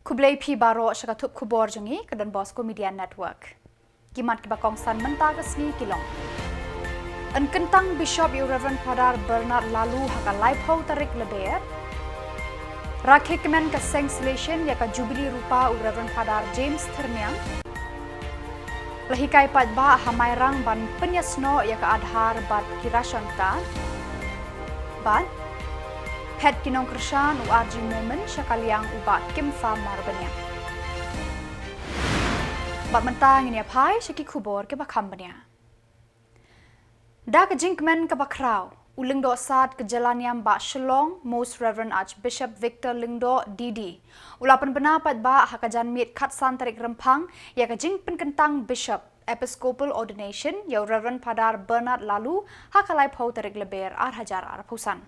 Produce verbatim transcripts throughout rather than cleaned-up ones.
Khublei phi baroh sha ka thup khubor jong ngi ka Don Bosco Media Network. Ki mat kiba kongsan mynta ka sngi ki long: yn kyntang Bishop ïa u Reverend Father Bernard Laloo ha ka laiphew tarik Lber. Rakhe kmen ka seng Salesian ïa ka Jubilee Rupa u Reverend Father James Thyrniang. La hikai paidbah ha Mairang ban pynïasnoh ïa ka Aadhaar bad ki ration card. Bad phet ki nongkyrshan u R G Momin sha ka liang u Bah Kympham Marbaniang. Bad mynta ngin ïa phai sha ki khubor kiba kham bniah. Da ka jingkmen kaba khraw, u Lyngdoh Sad ka Jyllaniam Bah Shillong, Most Reverend Archbishop Victor Lyngdoh D D, u la pynbna paidbah ha ka janmiet khatsan tarik Rymphang ïa ka jingpynkyntang Bishop Episcopal Ordination ïa u Reverend Father Bernard Laloo ha ka laiphew tarik Lber ar hajar arphew san.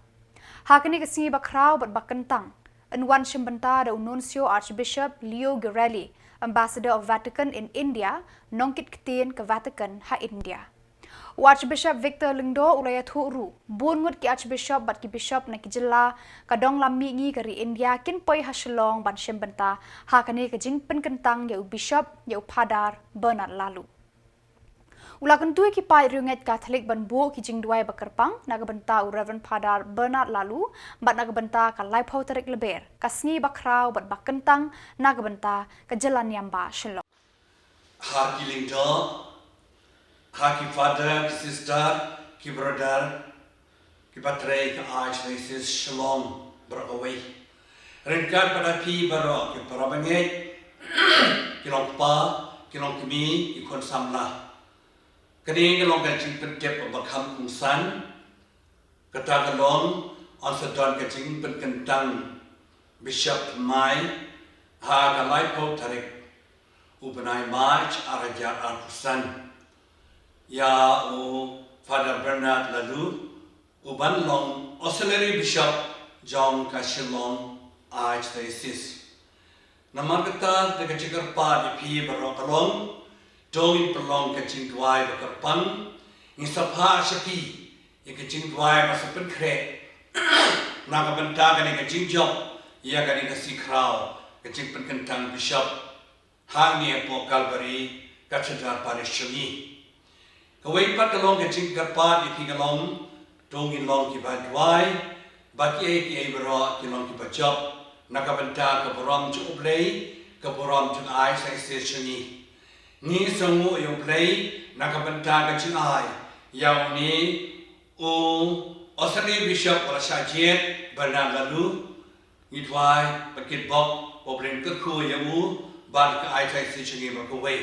Ha kane ka sngi ba khraw bad ba kyntang, yn wan shim bynta da u Nuncio Archbishop Leo Girelli, Ambassador of Vatican in India, nongkit ktien ka Vatican ha India. U Archbishop Victor Lyngdoh u la ïathuh ruh, bun ngut ki Archbishop bad ki Bishop na ki jylla ka dong lam mihngi ka ri India kin poi ha Shillong ban shim bynta ha kane ka jingpynkyntang ïa u Bishop ïa u Father Bernard Laloo. U la kyntu ïa ki paid riewngeit Katholik ban buh ki jingduwai ba kyrpang na ka bynta u Reverend Father Bernard Laloo bad na ka bynta ka laiphew tarik Lber, ka sngi ba khraw bad ba kyntang na ka bynta ka Jyllaniam Bah Shillong. Ha ki Lyngdoh, ha ki Father, ki Sister, ki Brother, kiba trei ka Archdiocese Shillong baroh kawei. Ryngkat bad phi baroh ki para bangeit, ki long kpa, ki long kmie, ki khun samla. Kane ka long ka jingpyntip ba kham kongsan, kata ka long, yn sa don ka jingpynkyntang Bishop thymmai ha ka laiphew tarik u bnai March ar hajar arphew san ïa u Father Bernard Laloo, u ban long Auxiliary Bishop jong ka Shillong Archdiocese. Namar kata, da ka jingkyrpad ïa phi baroh ka long, to ngin pynlong ka jingduwai ba kyrpang, ngin sa phah sha phi ïa ka jingduwai ba sa pynkhreh na ka bynta kane ka jingjop ïa kane ka sngi khraw, ka jingpynkyntang Bishop hangne hapoh Calvary Cathedral Parish jong ngi. Kawei pat ka long ka jingkyrpad ïa phi ka long, to ngin long kiba duwai ba kiei kiei baroh kin long kiba jop na ka bynta ka burom jong U Blei, ka burom jong ka Archdiocese jong ngi. Ngi sngewnguh ïa U Blei na ka bynta ka jingai ïa une u Auxiliary Bishop ba la shah jied, Bernard Laloo. Ngi duwai ba kin bok, ba U Blei un kyrkhu ïa u bad ka Archdiocese jong ngi baroh kawei.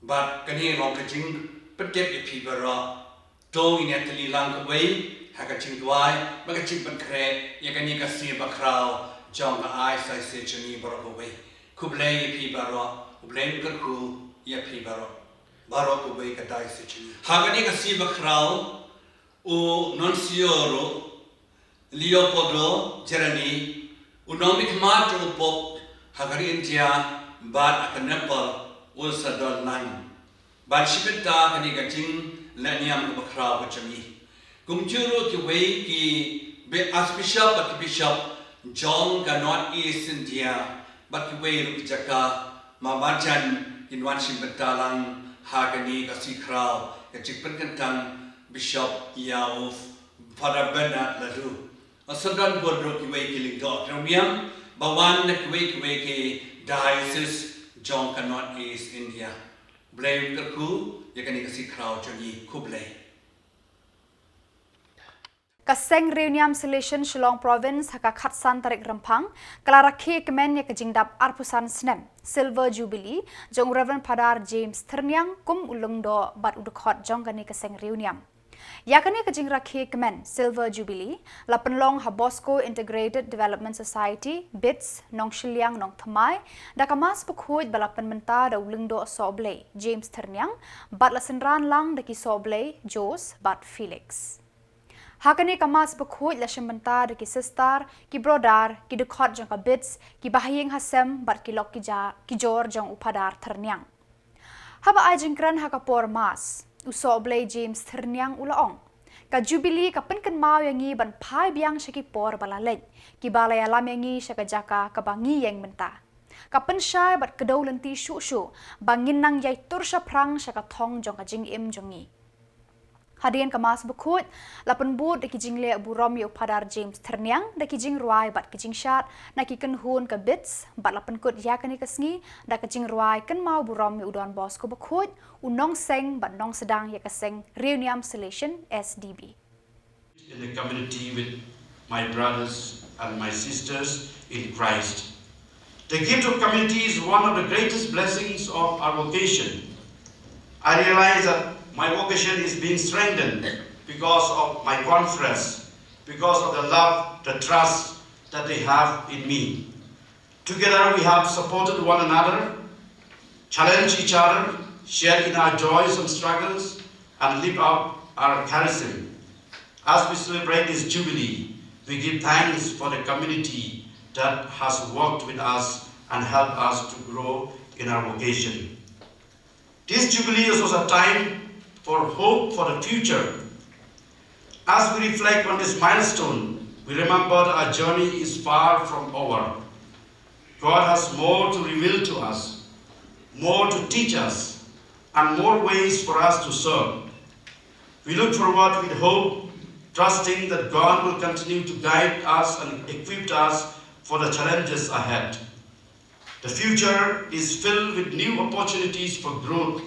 Bad kane long ka jingpyntip ïa phi baroh. To ngin ïa tylli lang kawei ha ka jingduwai bad ka jingpynkhreh ïa kane ka sngi ba khraw jong ka Archdiocese jong ngi baroh kawei. Khublei ïa phi baroh, U Blei un kyrkhu ïa phi baroh. Baroh kawei ka Diocese jong ngi. Ha kane ka sngi ba khraw, u Nuncio ruh, Leopoldo Girelli, u nongmihkhmat jong u Pope ha ka ri India bad ha ka Nepal, un sa don lang ban shim bynta kane ka jinglehniam kaba khraw ka jong ngi. Kumjuh ruh kiwei ki bi-, Archbishop bad ki Bishop jong ka North East India bad kiwei ruh ki jaka marjan kin wan shim bynta lang ha kane ka sngi khraw ka jingpynkyntang Bishop ïa u Father Bernard Laloo. Sa don bun ruh kiwei ki lyngdoh ki riewniam ba wan na kiwei kiwei ki diocese jong ka North East India. Blei un kyrkhu ïa kane ka sngi khraw jong ngi. Khublei. Ka Seng Riewniam Salesian Shillong Province ha ka khatsan tarik Rymphang ka la rakhe kmen ïa ka jingdap arphew san snem Silver Jubilee jong u Reverend Father James Thyrniang kum u lyngdoh bad u dkhot jong kane ka seng riewniam. Ïa kane ka jingrakhe kmen Silver Jubilee la pynlong ha Bosco Integrated Development Society, BIDS, Nongshylliang, Nongthymmai, da ka Mass bakhuid ba la pynmynta da u Lyngdoh Sohblei James Thyrniang bad la synran lang da ki Sohblei Jose bad Felix. Ha kane ka Mass bakhuid la shim bynta da ki sister, ki brother, ki dkhot jong ka BIDS, ki bahaïing hasem bad ki lok ki ja-, ki jor jong u Father Thyrniang. Haba ai jingkren ha ka por Mass, u Sohblei James Thyrniang u la ong, Ka Jubilee ka pynkynmaw ïa ngi ban phai biang sha ki por ba la leit, kiba la ïalam ïa ngi sha ka jaka kaba ngi ïeng mynta. Ka pynshai bad kdew lynti shuh shuh ba ngin nang ïai tur shaphrang sha ka thong jong ka jingim jong ngi. Hadien ka Mass Bakhuid, la pynbud da ki jingleh burom ïa u Phadar James Thyrniang da ki jingrwai bad ki jingshad na ki kynhun ka BITS, bad la pynkut ïa kane ka sngi da ka jingrwai kynmaw burom ïa u Don Bosco Bakhuid, u nongseng bad nongsdang ïa ka seng Riewniam Salesian S D B. In the community with my brothers and my sisters in Christ. The gift of community is one of the greatest blessings of our vocation. I realize that my vocation is being strengthened because of my conference, because of the love, the trust that they have in me. Together we have supported one another, challenged each other, shared in our joys and struggles, and lived out our charism. As we celebrate this Jubilee, we give thanks for the community that has worked with us and helped us to grow in our vocation. This Jubilee is also a time for hope for the future. As we reflect on this milestone, we remember that our journey is far from over. God has more to reveal to us, more to teach us, and more ways for us to serve. We look forward with hope, trusting that God will continue to guide us and equip us for the challenges ahead. The future is filled with new opportunities for growth,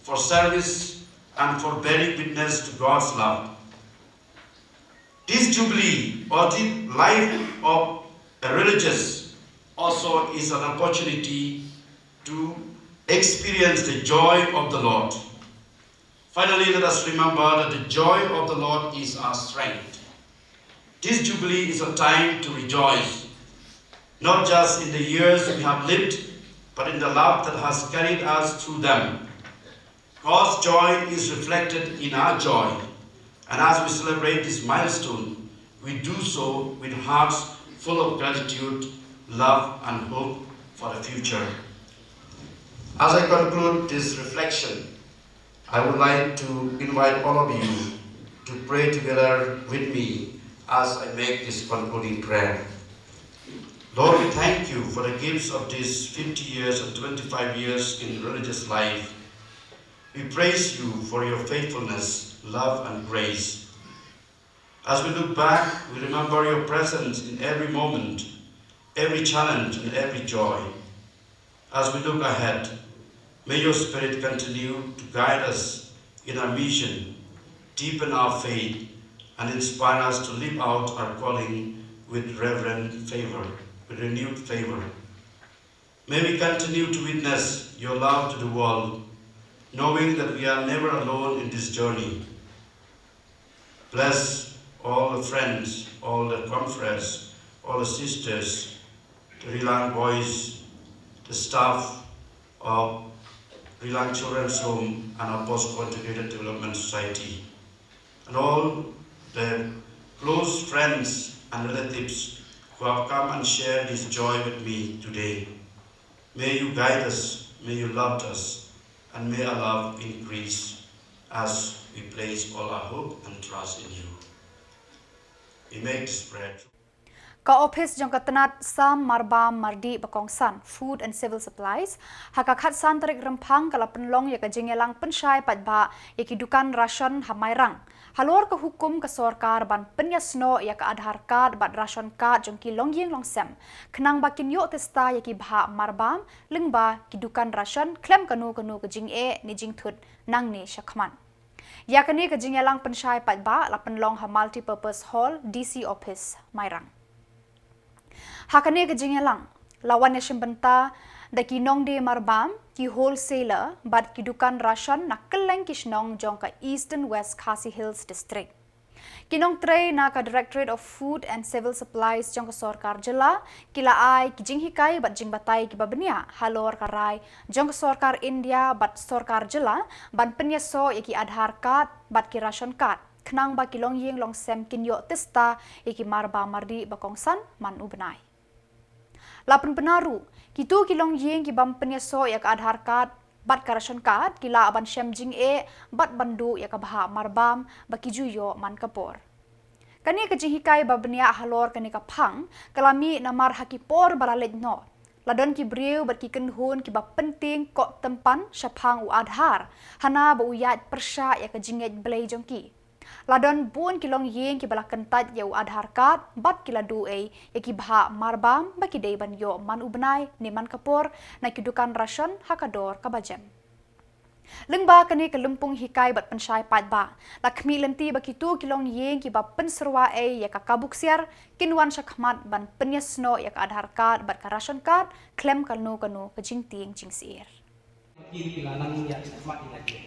for service, and for bearing witness to God's love. This Jubilee, or the life of a religious, also is an opportunity to experience the joy of the Lord. Finally, let us remember that the joy of the Lord is our strength. This Jubilee is a time to rejoice, not just in the years we have lived, but in the love that has carried us through them. God's joy is reflected in our joy, and as we celebrate this milestone, we do so with hearts full of gratitude, love, and hope for the future. As I conclude this reflection, I would like to invite all of you to pray together with me as I make this concluding prayer. Lord, we thank you for the gifts of these fifty years and twenty-five years in religious life. We praise you for your faithfulness, love, and grace. As we look back, we remember your presence in every moment, every challenge, and every joy. As we look ahead, may your Spirit continue to guide us in our mission, deepen our faith, and inspire us to live out our calling with reverent favor, with renewed favor. May we continue to witness your love to the world, knowing that we are never alone in this journey. Bless all the friends, all the confreres, all the sisters, the Rilang boys, the staff of Rilang Children's Home and our Bosco Integrated Development Society, and all the close friends and relatives who have come and shared this joy with me today. May you guide us, may you love us, and may our love increase as we place all our hope and trust in you. We make this prayer. Ka ophis jong ka tnat Sam Marbam Mardi Bakongsan, Food and Civil Supplies, ha ka khatsan tarik Rymphang ka la pynlong ïa ka jingïalang pynshai paidbah ïa ki dukan ration ha Mairang. Halor ka hukum ka sorkar ban pynïasnoh ïa ka Aadhaar card bad ration card jong ki longïing longsem, khnang ba kin ïoh tista ïa ki bhah marbam, lyngba ki dukan ration khlem kano kano ka jingeh ne jingthut nangne shakhmat. Ïa kane ka jingïalang pynshai paidbah la pynlong ha Multipurpose Hall, D C Office, Mairang. Ha kane ka jingïalang la wan ïashim bynta da ki nongdie marbam, ki wholesaler bad ki dukan ration na kylleng ki shnong jong ka Eastern West Khasi Hills District. Ki nongtrei na ka Directorate of Food and Civil Supplies jong ka sorkar jylla ki la ai ki jinghikai bad jingbatai kiba bniah halor ka rai jong ka sorkar India bad sorkar jylla ban pynïasoh ïa ki Aadhaar card bad ki ration card, khnang ba ki longïing longsem kin ïoh tista ïa ki marbam mardi bakongsan man u bnai. La pynbna ruh, kito ki longïing ki bym pynïasoh ïa ka Aadhaar card bad ka ration card ki lah ban shem jingeh bad ban duh ïa ka bhah marbam ba ki ju ïoh man ka por. Kane ka jinghikai ba bniah halor kane ka phang ka la mih namar ha ki por ba la leit noh la don ki briew bad ki kynhun kiba pyntieng koh tympan shaphang u Aadhaar hana ba u ïaid pyrshah ïa ka jingngeit blei jong ki. La don bun ki longïing kiba la kyntait ïa u Aadhaar card bad ki la duh ei ïa ki bhah marbam ba ki dei ban ïoh man u bnai ne man ka por na ki dukan ration ha ka dor kaba jem. Lyngba kane ka lympung hikai bad pynshai paidbah, la khmih lynti ba kito ki longïing kiba pynsyrwa ei ïa ka kabu ksiar kin wan shakhmat ban pynïasnoh ïa ka Aadhaar card bad ka ration card khlem kano kano ka jingtieng jingsyier. Ki la nang ïa shakhmat ïa ki.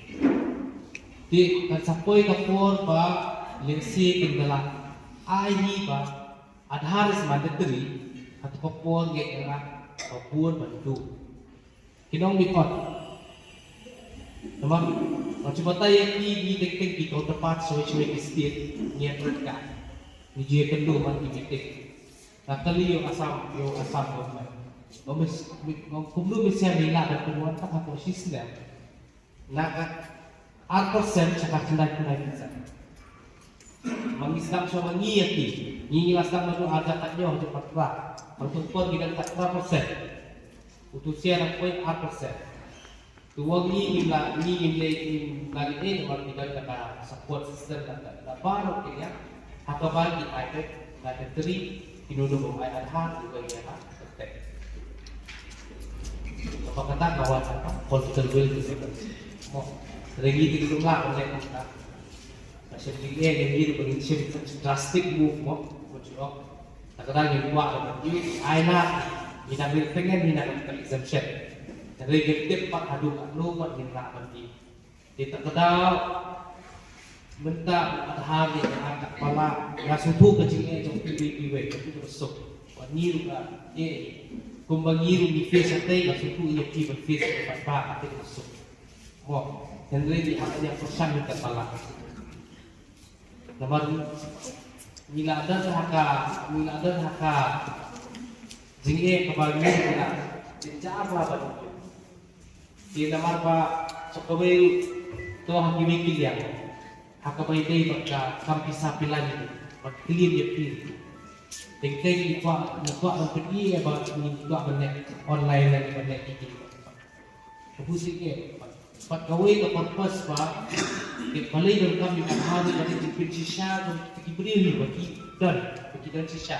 Te kan sa poi ka por ba lehse kin da la ai hi ba Aadhaar is mandatory, hato ka por ngeit ïa nga ba bun ban duh. Ki nongmihkhot. Namar, nga shu batai ïa ki, ngi teng teng ki counterpart shawei shawei ki state, ngi ïa trei ka. Ngi ju ïa kynduh man ki meeting. Nga kylli ïa u Assam, ïa u Assam government. Ba mys, mys, kumno mynsiem ngi lah ban pynwan tang hapoh shi snem. Na ka ar percent sha ka khyndai khyndai percent. Ma ngi sdang shuwa ma ngi ïa ki. Ngi ngi la sdang naduh ar hajar khathynñiew, hajar khatphra. Hangto por ngi dang khatphra percent. Utu sien na point ar percent. Tu wa ngi ngi la ngi ngi le ngi la ngi eh namar ngi dang kata support system kata. La baroh ki ïa. Ha kaba ngi ai pek, na ka tri, ki nunu bym ai Aadhaar, ki bai ai Aadhaar, ka tek. Kaba kata ka wan apa, political will tu. Mo, regi ti ki nunu la, oleh kata. Ka shen ki eh, ngi ngi bym ngi shen such drastic move mo, mo jurok. Ta kata ngi kwah da ban ïoh, ai na, ngi na bil pengen, ngi na ka exemption. Regi tip pat haduh kat no, pat ngi na ban ïoh. Te ta ka daw mynta Aadhaar ïa ka Aadhaar ka pala nga sngewthuh ka jingeh jong phi wei phi wei ka phi ka suk. Ba ngi ruh ka eh kumba ngi ruh ngi face ïa te nga sngewthuh ïa phi ban face ïa ka ba ka phi ka suk. Mo hynrei ngi hap ïa pyrshang ïa ka pala. Namar ngi la don ha ka ngi la don ha ka jingeh kaba ngi la jynjar la ba. Te namar ba sa kawei to ha kiwei ki liang ha kaba ïadei bad ka kam pisa pila ngi bad clean ïa phi. Teng teng ngi kwah ngi kwah ban pyni ïa ba ngi kwah ban leh online lane ban leh kiti. Ka busi ke bad kawei ka purpose ba ke balei donkam ïa ka Aadhaar ba ki pynshisha don ki briew hi ba ki don ba ki don shisha.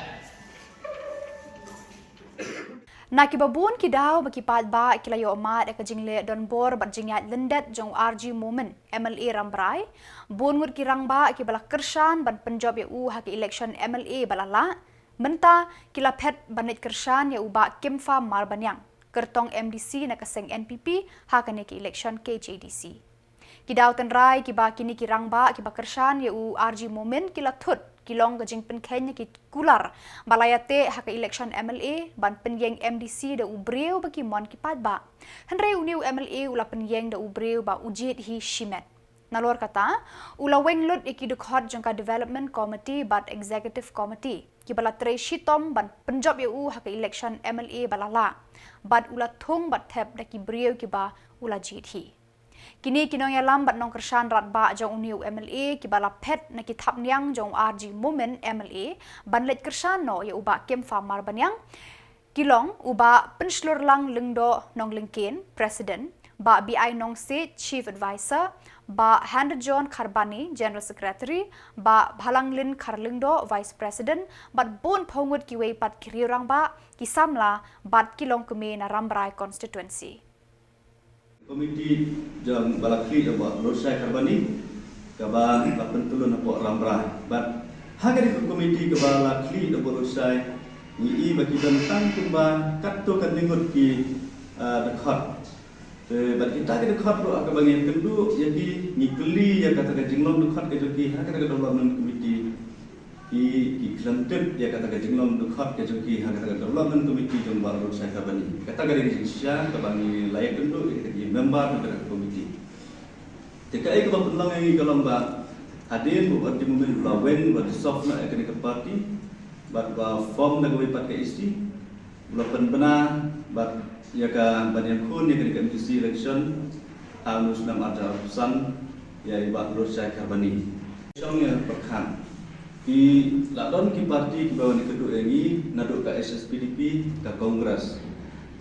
Na kiba bun ki daw ba ki paidbah ki la ïoh mad ïa ka jingleh donbor bad jingïaid lyndet jong u R G Momin, M L A Rambrai. Bun ngut ki rangbah kiba la kyrshan ban pynjop ïa u ha ka election M L A ba la lah. Mynta ki la phet ban leit kyrshan ïa u Bah Kempha Marbaniang, kyrtong M D C na ka seng N P P ha kane ka election K H A D C. Ki daw tynrai kiba kine ki rangbah kiba kyrshan ïa u R G Momin ki la thut ki long ka jingpynkheiñ ïa ki kular ba la ïateh ha ka election M L A ban pynïeng M D C da u briew ba ki mon ki paidbah. Hynrei une u M L A u la pynïeng da u briew ba u jied hi shimet. Nalor kata, u la weng lut ïa ki dkhot jong ka Development Committee bad Executive Committee kiba la trei shitom ban pynjop ïa u ha ka election M L A ba la lah bad u la thung bad thep da ki briew kiba u la jied hi. Kine ki nongïalam bad nongkyrshan radbah jong une u M L A kiba la phet na ki thapniang jong u R G Momin M L A ban leit kyrshan noh ïa u Bah Kempha Marbaniang ki long u Bah Pynshlurlang Lyngdoh Nonglyngkien, President, Bah B I Nongsiej, Chief Advisor, Bah Henderjohn Kharbani, General Secretary, Bah Bhalanglin Kharlyngdoh, Vice President, bad bun phew ngut kiwei pat ki riew rangbah, ki samla bad ki longkmie na Rambrai Constituency. Komiti jong ba la khlieh da u Bah Lorshai Kharbani kaba la pyntyllun hapoh Rambrai. Bad ha kane ka komiti kaba la khlieh da u Bah Lorshai ngi i ba ki don tang kumba katto katne ngut ki, ah, dkhot. Te bad kita ki dkhot ruh ha kaba ngi ïakynduh ïa ki ngi kylli ïa kata ka jinglong dkhot ka jong ki ha kata ka development committee. Ki, ki khlem tip ïa kata ka jinglong dkhot ka jong ki ha kata ka development committee jong Bah Lorshai Kharbani. Kata ka dei ka jingshisha kaba ngi la ïakynduh ïa kita ki member jong kata ka committee. Te kaei kaba pynlong ïa ngi ka long ba hadien ba u R G Momin u la weng, u la dissolve noh ïa kane ka party bad u la form da kawei pat ka S T. La pynbna bad ïa ka ban ïakhun ïa ka M D C election ha u snem arhajar arphew san ïa i Bah Lurshai Kharbani. Shong ïa pyrkhat. Ki la don ki parti kiba wan ïakynduh ïa ngi naduh ka H S P D P, ka Congress.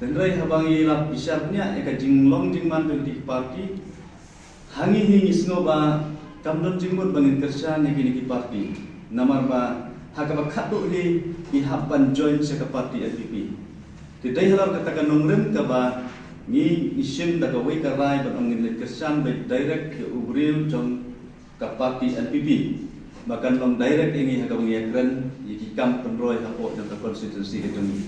Hynrei haba ngi la bishar bniah ïa ka jinglong jingman jong ki parti, ha ngi hi ngi sngew ba kam don jingmut ba ngin kyrshan ïa kine ki parti. Namar ba ha kaba khatduh hi ngi hap ban join sha ka parti N P P. Te dei halor kata ka nongrim kaba ngi, ngi shim da kawei ka rai ban ong ngin leit kyrshan beit direct ïa u briew jong ka parti N P P ba kan long direct ïa ngi ha kaba ngi ïakren ïa ki kam pynroi hapoh jong ka constituency ka jong ngi.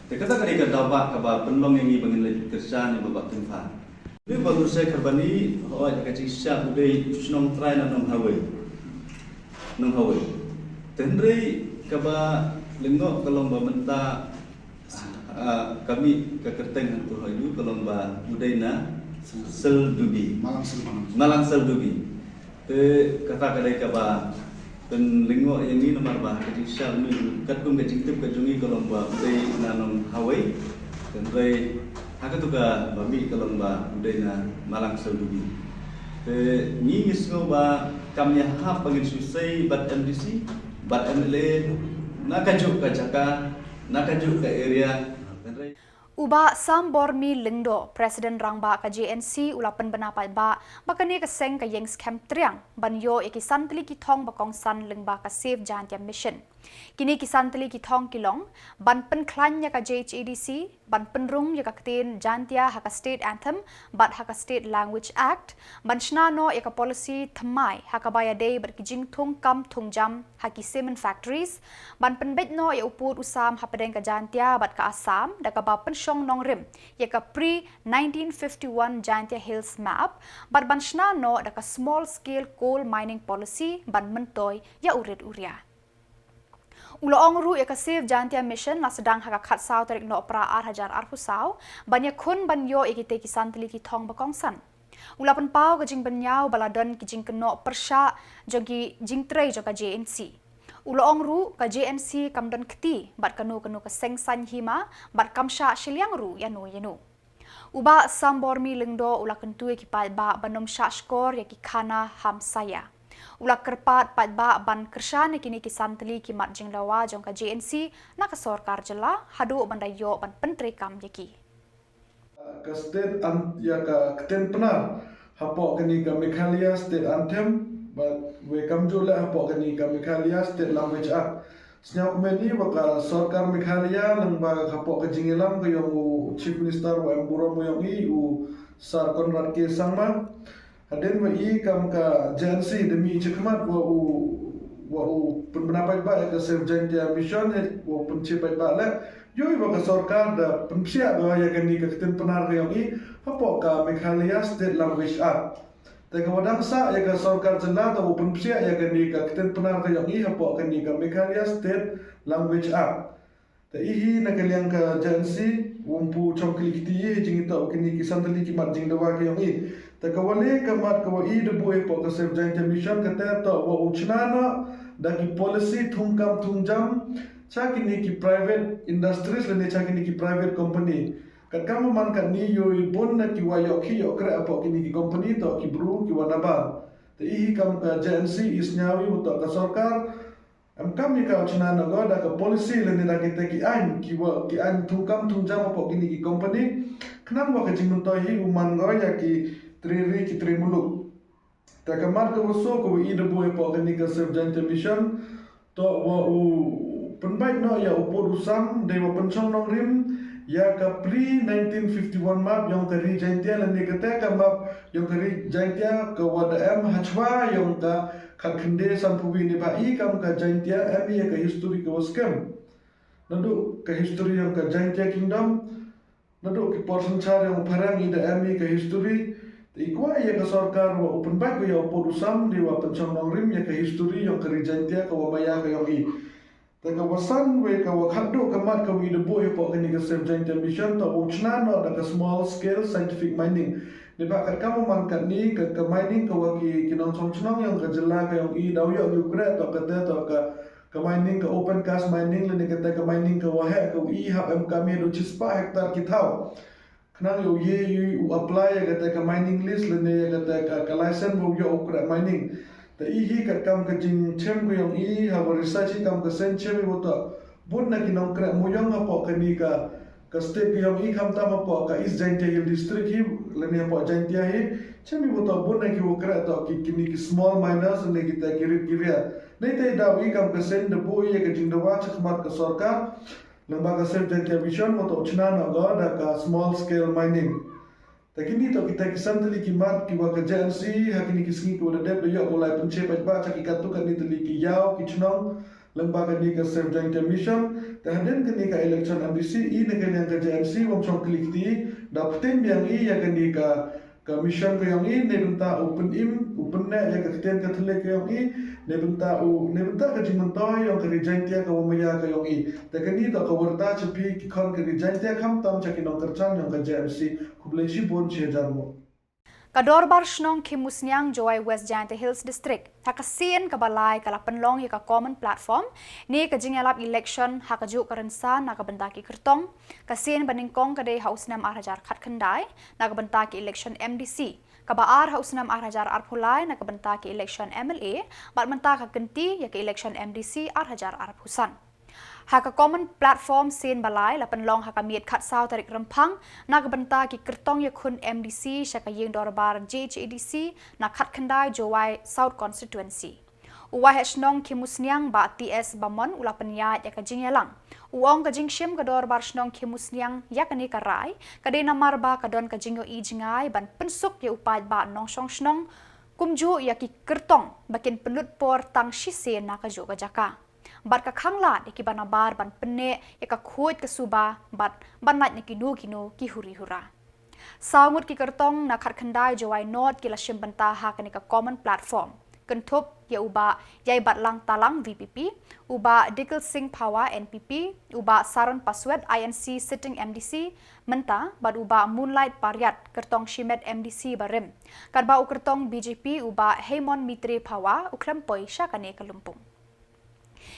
Te kata ka dei ka daw ba kaba pynlong ïa ngi ba ngin leit kyrshan ïa u Bah Tyngphar. Une u Bah Lurshai Kharbani, hooid, ha ka jingshisha u dei u shnong trai na Nonghawei. Nonghawei. Te hynrei kaba lyngngoh ka long ba mynta, ah, ka mih ka kyrteng hangto ha ïing ka long ba u dei na Sel Dubi. Malang Sel, Malang Sel. Malang Sel Dubi. Te kata ka dei kaba pynlyngngoh ïa ngi namar ba ha ka jingshisha une, katkum ka jingtip ka jong ngi ka long ba u dei na Nonghawei. Hynrei ha kato kaba mih ka long ba u dei na Malang Sel Dubi. Te ngi, ngi sngew ba kam ïahap ba ngin shu sei bad M D C bad M L A na kajuh ka jaka, na kajuh ka area. Hynrei U Bah Sambormi Lyngdoh, President Rangbah ka J N C, u la pynbna paidbah ba kane ka seng ka ïeng skhem triang ban ïoh ïa ki san tylli ki thong ba kongsan lyngba ka Save Jaintia Mission. Kine ki san tylli ki thong ki long ban pynkhlaiñ ïa ka J H A D C, ban pynrung ïa ka ktien Jaintia ha ka State Anthem bad ha ka State Language Act, ban shna noh ïa ka policy thymmai ha kaba ïadei bad ki jingthung kam thung jam ha ki cement factories, ban pynbeit noh ïa u pud u sam hapdeng ka Jaintia bad ka Assam da kaba pynshong nongrim ïa ka pre nineteen fifty-one Jaintia Hills Map, bad ban shna noh da ka Small Scale Coal Mining Policy ban myntoi ïa u rit u ria. U la ong ruh ïa ka Save Jaintia Mission la sdang ha ka khatsaw tarik Nohprah arhajar arphew saw ban ïakhun ban ïoh ïa kitei ki san tylli ki thong ba kongsan. U la pynpaw ka jingbynñiaw ba la don ki jingkynnoh pyrshah jong ki jingtrei jong ka J N C. U la ong ruh ka J N C kam don kti bad kano kano ka seng saiñ hima bad kam shah shiliang ruh ïano ïano. U Bah Sambormi Lyngdoh u la kyntu ïa ki paidbah ban ym shah shkor ïa ki khana hamsaïa. U la kyrpad paidbah ban kyrshan ïa kine ki san tylli ki mat jingdawa jong ka J N C na ka sorkar jylla haduh ban da ïoh ban pyntreikam ïa ki. Ka state an, ïa ka ktien Pnar hapoh kane ka Meghalaya State Anthem, bad wei kamjooh leh hapoh kane ka Meghalaya State Language Act. Sngewkmen ïa ba ka sorkar Meghalaya lyngba hapoh ka jingïalam ka ïong u Chief Minister wa em burom wa ïong i u Sir Conrad K Sangma. Hadien wa i kam ka J N C da mih shakhmat wa u, wa u pynbna paidbah ïa ka Save Jaintia Mission, wa u pynshai paidbah leh. Ïoh i wa ka sorkar da pynpsiah ïa kane ka ktien Pnar ka ïong i hapoh ka Meghalaya State Language Act. Te ka wa dang sah ïa ka sorkar jylla da u pynpsiah ïa kane ka ktien Pnar ka ïong i hapoh kane ka Meghalaya State Language Act. Te i hi na ka liang ka J N C, wym pu chong kli kti i jingitoh kine ki san tylli ki mat jingdawa ka ïong i. Te ka wa le ka mat ka wa i da buh hapoh ka Save Jaintia Mission kata toh wa u chna noh da ki policy thung kam thung jam cha kine ki private industries lane cha kine ki private company. Katkam wa man katne ïoh i bun na ki wa ïoh ki ïoh kreh hapoh kine ki company toh ki bru ki wa nabar. Te i hi kam ka J N C i sngew i wa toh ka sorkar em kam ïa ka u chna noh da ka policy lane da kita ki aiñ ki wa, ki aiñ thung kam thung jam hapoh kine ki company. Khnang wa ka jingmyntoi hi u man ïa ki tre ri ki tre muluk. Te ka mat ka wa soo ka wa i da buh hapoh kane ka Save Jaintia Mission toh wa u pynbeit noh ïa u pud u sam dei wa pynshong nongrim ïa ka pre nineteen fifty-one map ïong ka ri Jaintia lane kata ka map ïong ka ri Jaintia ka wa da em hashwa ïong ka khatkhyndai sanphew wi. Neibhah i kam ka Jaintia em i ïa ka history ka wa skhem. Naduh ka history ïong ka Jaintia Kingdom, naduh ki por synshar ïong phareng i da em i ka history. Te i kwah ïa ka sorkar wa u pynbeit ïa u pud u sam dei wa pynshong nongrim ïa ka history ïong ka ri Jaintia ka wa maya ka ïong i. Te ka wa san wei ka wa khatduh ka mat ka wa i da buh hapoh kane ka Save Jaintia Mission toh u chna noh da ka small scale scientific mining. Neibhah katkam wa man katne ka, ka mining ka wa ki, ki nongchong chnong ïong ka jylla ka ïong i daw ïoh ki u kreh toh kata toh ka Ka mining, ka open cast mining lane kata ka mining ka waheh ka u i hap em kam ïa u shispah hektar ki thaw. Khnang ïa u ye u apply ïa kata ka mining lease lane ïa kata ka, ka license ba u ïoh u kreh mining. Te i hi katkam ka jingchem ka ïong i ha ba research hi kam ka seng chem i ba to bun na ki nongkreh mawïong hapoh kane ka ka state ka ïong i khamtam hapoh ka East Jaintia Hill District hi lane hapoh Jaintia hi. Chem i ba to bun na ki wa kreh to ki kini ki small miners lane kita ki rit ki ria. Nei te daw i kam ka seng da bu ïa ka jingdawa chakhmat ka sorkar. Lyngba ka Save Jaintia Mission, ma to u chna na ga da ka small scale mining. Te kini to kita ki san tylli ki mat ki wa ka J N C ha kini ki sngi ki wa da dep da ïoh u lai pynche paidbah cha ki katto katne tylli ki ïaw ki chnong. Lyngba kani ka Save Jaintia Mission, te hadien kani ka election M D C i na ka liang ka J N C wam chong klik ti da ptin biang i ïa kani ka ka mission ka ïong i, ne bynta u pynim, u pynneh ïa ka ktien ka thylliej ka ïong i, ne bynta u, ne bynta ka jingmyntoi ïong ka Ri Jaintia ka wa maya ka ïong i. Te kani to ka warta cha phi ki khon ka Ri Jaintia khamtam cha ki nongkyrchan ïong ka J M C. Khublei shibun, shi hajar mo. Ka Dorbar Shnong Khimusniang Jowai West Jaintia Hills District ha ka sien kaba lai ka la pynlong ïa ka common platform ne ka jingïalap election ha ka juk ka rynsan na ka bynta ki kyrtong. Ka sien ba nyngkong ka dei ha u snem ar hajar khatkhyndai na ka bynta ki election M D C, kaba ar ha u snem ar hajar arphew lai na ka bynta ki election M L A, bad mynta ka kynti ïa ka election M D C ar hajar arphew san. Ha ka common platform sien ba lai la pynlong ha ka miet khatsaw tarik Rymphang na ka bynta ki kyrtong ïakhun M D C sha ka ïing dorbar J H A D C na khatkhyndai Jowai South Constituency. U Waheh Shnong Khimusniang Bah T S Bamon u la pynïaid ïa ka jingïalang. U ong ka jingshim ka Dorbar Shnong Khimusniang ïa kane ka rai ka dei namar ba ka don ka jingïohi jngai ban pynsuk ïa u paidbah nongshong shnong, kumjuh ïa ki kyrtong ba kin pynlut por tang shisien na ka juk ka jaka. Bad ka khanglad ïa ki ba nabar ban pynneh ïa ka khuid ka suba bad ban lait na kino kino ki huri hura. Saw ngut ki kyrtong na khatkhyndai Jowai North ki la shim bynta ha kane ka common platform. Kynthup ïa u Bah Ïaibatlang Talang V P P, u Bah Dikil Singh Phawa N P P, u Bah Saron Paswet I N C sitting M D C mynta, bad u Bah Moonlight Pariat kyrtong shimet M D C barim. Katba u kyrtong B J P u Bah Heimon Mitre Phawa u khlem poi sha kane ka lympung.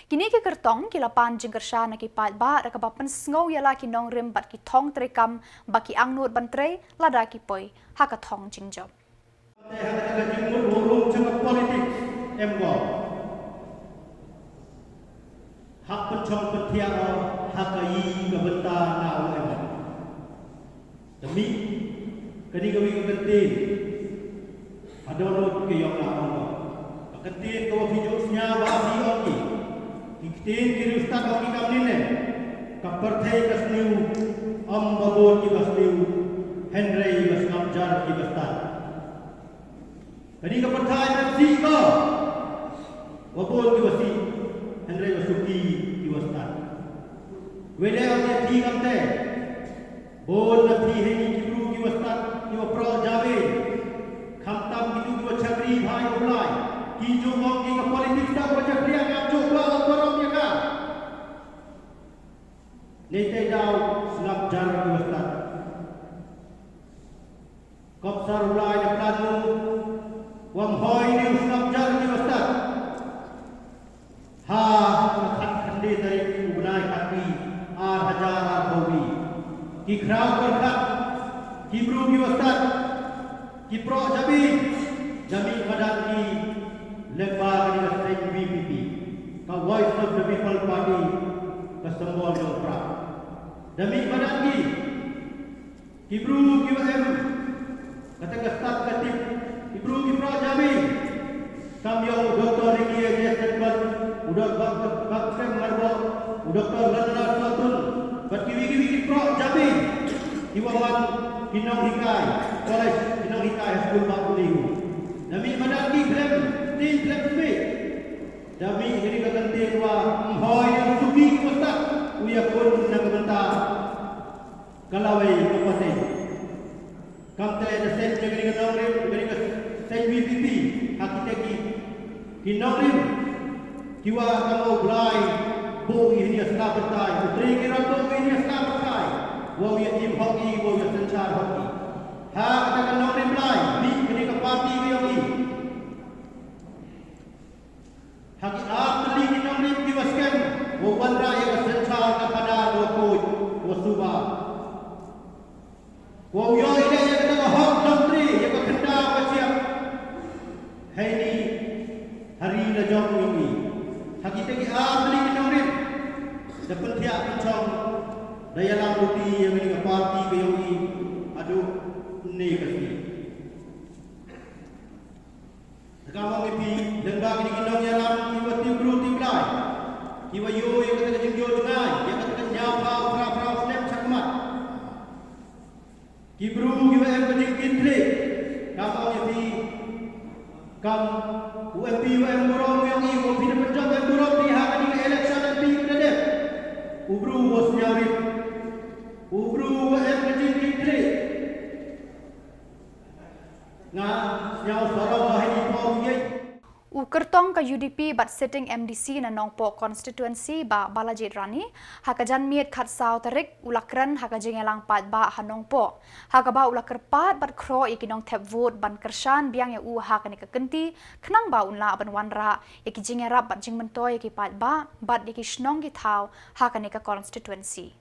Kine ki kyrtong ki la pan jingkyrshan na ki paidbah da kaba pynsngew ïa la ki nongrim bad ki thong treikam ba ki angnud ban trei lada ki poi ha ka thong jingjop. Te ha kata ka jingmut u rum jong ka politics em ko. Hap pynchong pynthiah o ha ka i ka bynta na u em. Te mih kane kawei ka kyntien. Hadon lut ka ïong la ong. Ka kyntien ka wa phi juh sñiaw ba phi ong ki. Ki ktien ki riewstad ong ki kam nine. Ka pyrthei ka sniew, ym ba bun ki ba sniew, hynrei ba sngap jar ki ba stad. Kane ka pyrthei ban sih ko. Wa bun ki wa sih, hynrei wa suki ki wa stad. Wei leh ïa phi kamte. Bun na phi hi ki bru ki wa stad, ki wa proh jabieng. Khamtam kitu ki wa chakri bha ïa u Blai. Ki ju ong ki ka politics da wa chakri ngam ju ba wa proh ïa ka. Neite daw sngap jar ki wa stad. Kop sar u Blai da plan u, wam hoi ni u sngap jar ki wa stad. Ha ka khatkhyndai tarik u bnai khatwi ar hajar arphew wi. Ki khraw pyrkhat, ki bru ki wa stad, ki proh jabieng, da mih madan ki lyngba kane ka seng V P P, ka Voice of the People Party, ka symbol jong u prah. Da mih madan ki, ki bru ki wa em, kata ka stad ka tip, ki bru ki proh jabieng. Kam ïong u Doktor Ricky A J Syngkon, u Doktor Bak-, Baktrem Myrboh, u Doktor London R Sohtun, bad kiwei kiwei ki proh jabieng. Ki wa man ki nonghikai college, ki nonghikai high school ba u liu. Da mih madan ki khlem, tin khlem smiej. Da mih kane ka kyntien wa, ym hoi ïa u suki ki wa stad, u ïakhun na ka bynta ka lawei ka pateng. Kamte da seng jong kane ka nongrim, kane ka seng V P P, ha kita ki, ki nongrim, ki wa kama u Blai buh ïa kine ki sla pyrthai, u Trai Kynrad buh ïa kine ki sla pyrthai, wow ïa im hok i, wow ïa synshar hok i. Ha kata ka nongrim Blai, mih kane ka party ka ïong i. Ha ki ar tylli ki nongrim ki wa Ko u ïoh ïa kata ka hok lottery, ïa ka khyndaw ka jia. Heini ha ri la jong u ïoh i. Ha kita ki ar tylli ki nongrim. Da pynthiah pynchong. Da ïalam luti ïa kani ka party ka ïoh i. Haduh ne ka sngi. Te ka mong ïa phi, lyngba kine ki nongïalam, ki wa tip bru tip blai. Ki wa ïoh ïa kata ka jingïoh jngai, ïa kata ka ñiaw phaw, phra phra snem shakhmat. Ki bru ki wa em ka jingkitkhlieh. Ka mong ïa phi, kam u M P wa em burom ïa ngi, wa phi da pynjop em burom phi ha kane ka election M P ka dep. U bru wa sñiaw rit. U bru wa em ka jingkitkhlieh. Nga sñiaw sarong ha i pom ye. U kyrtong ka U D P bad sitting M D C na Nongpoh constituency, Bah Balajied Rani, ha ka janmiet khatsaw tarik u la kren ha ka jingïalang paidbah ha Nongpoh, ha kaba u la kyrpad bad khroh ïa ki nongthep vote ban kyrshan biang ïa u ha kane ka kynti, khnang ba un lah ban wanrah ïa ki jingïarap bad jingmyntoi ïa ki paidbah bad ïa ki shnong ki thaw ha kane ka constituency.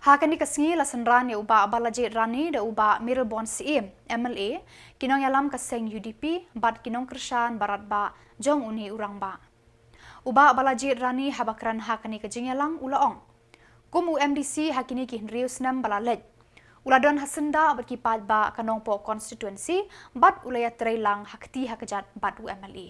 Ha kane ka sngi la synran ïa u Bah Balajied Rani da u Bah Mayralborn Syiem, M L A, ki nongïalam ka seng U D P bad ki nongkyrshan baratbah jong une u rangbah. U Bah Balajied Rani haba kren ha kane ka jingïalang u la ong, kum u M D C ha kine ki hynriew snem ba la leit, u la don ha syndah bad ki paidbah ka Nongpoh constituency bad u la ïatrei lang ha kti ha kjat bad u M L A.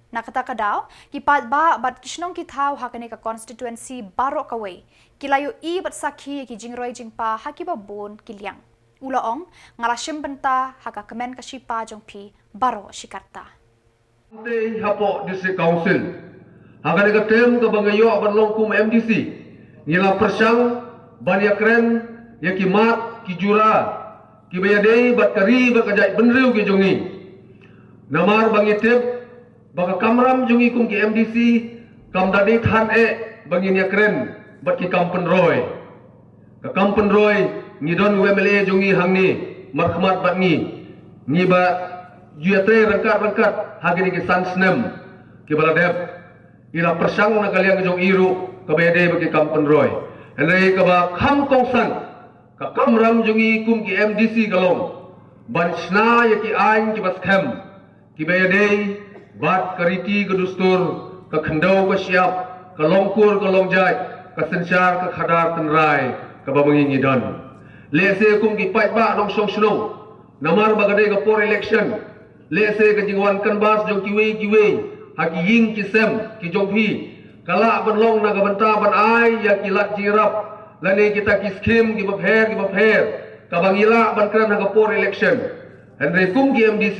Na kata ka daw, ki paidbah bad ki shnong ki thaw ha kane ka constituency baroh kawei ki la ïohi bad sakhi ïa ki jingroi jingpa ha kiba bun ki liang. U la ong, nga la shim bynta ha ka kmen ka shipa jong phi baroh shi katta. Te hapoh District Council, ha kane ka term kaba nga ïoh ban long kum M D C, ngi la pyrshang ban ïakren ïa ki mat ki jura kiba ïadei bad ka ri bad ka jaitbynriew ki jong ngi. Namar ba ngi tip ba ka kamram jong ngi kum ki M D C kam da dei than eh ba ngin ïakren bad ki kam pynroi. Ka kam pynroi, ngi don u M L A jong ngi hangne markhmat bad ngi. Ngi ba ju ïatrei ryngkat ryngkat ha kine ki san snem kiba la dep. I la pyrshang na ka liang jong i ruh kaba ïadei bad ki kam pynroi. Hynrei kaba kham kongsan, ka kamram jong ngi kum ki M D C ka long ban shna ïa ki aiñ kiba skhem, kiba ïadei bad ka riti ka dustur, ka khyndew ka shyiap, ka longkur ka longjait, ka synshar ka khadar tynrai kaba ma ngi ngi don. Lehse kum ki paidbah nongshong shnong, namar ba ka dei ka por election, lehse ka jingwan canvass jong kiwei kiwei ha ki ïing ki sem ki jong phi ka lah ban long na ka bynta ban ai ïa ki lad jingïarap lane kita ki skim kiba pher kiba pher kaba ngi lah ban kren ha ka por election. Hynrei kum ki M D C,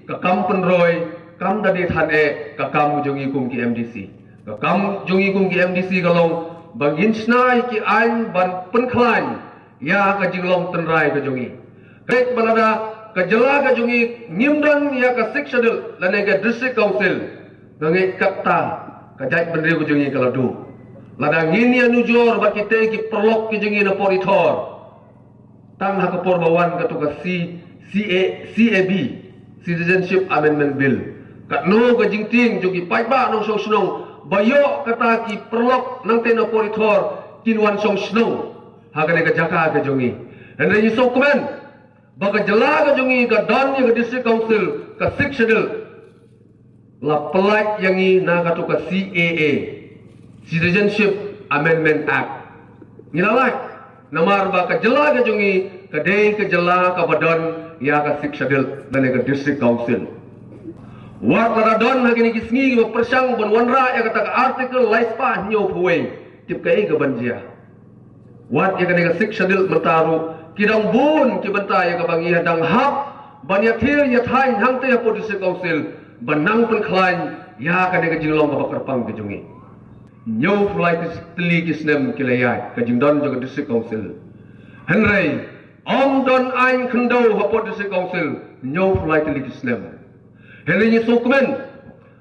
ka kam pynroi kam da dei than eh ka kam jong ngi kum ki M D C. Ka kam jong ngi kum ki M D C ka long ba ngin shna ïa ki aiñ ban pynkhlaiñ ïa ka jinglong tynrai ka jong ngi. Bad ba lada ka jylla ka jong ngi ngim don ïa ka Sixth Schedule lane ka District Council, nga ngeit kata ka jaitbynriew ka jong ngi ka la duh. Lada ngin ïanujor bad kitei ki paralok ki jong ngi na Pyrthei, tang ha ka por ba wan kato ka C, C A, C A B, Citizenship Amendment Bill. Katno ka jingtieng jong ki paidbah nongshong shnong ba ïoh kata ki paralok nangtei na Pyrthei kin wan shong shnong ha kane ka jaka ka jong ngi. Hynrei ngi sngewkmen ba ka jylla ka jong ngi ka don ïa ka District Council, ka Sixth Schedule, la pyllait ïa ngi na kato ka C A A, Citizenship Amendment Act. Ngi la lait namar ba ka jylla ka jong ngi ka dei ka jylla kaba don ïa ka Sixth Schedule lane ka District Council. Wat la ka don ha kine ki sngi kiba pyrshang ban wanrah ïa kata ka Article laispah hynñiewphew wei, tip kaei kaban jia. Wat ïa kane ka Sixth Schedule mynta ruh ki dang bun ki bynta ïa kaba ngi dang hap ban ïathir ïathaiñ hangtei hapoh District Council ban nang pynkhlaiñ ïa kane ka jinglong kaba kyrpang ka jong ngi. Hynñiewphew lai tylli ki snem ki la ïaid ka jingdon jong ka District Council. Hynrei ym don aiñ khyndew hapoh District Council hynñiewphew lai tylli ki snem. Hynrei ngi sngewkmen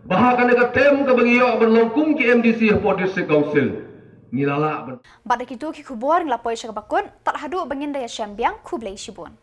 ba ha kane ka term kaba ngi ïoh ban long kum ki M D C hapoh District Council, ngi la lah ban. Bad da kito ki khubor ngi la poi sha kaba kut, tad haduh ba ngin da ïashem biang, khublei shibun.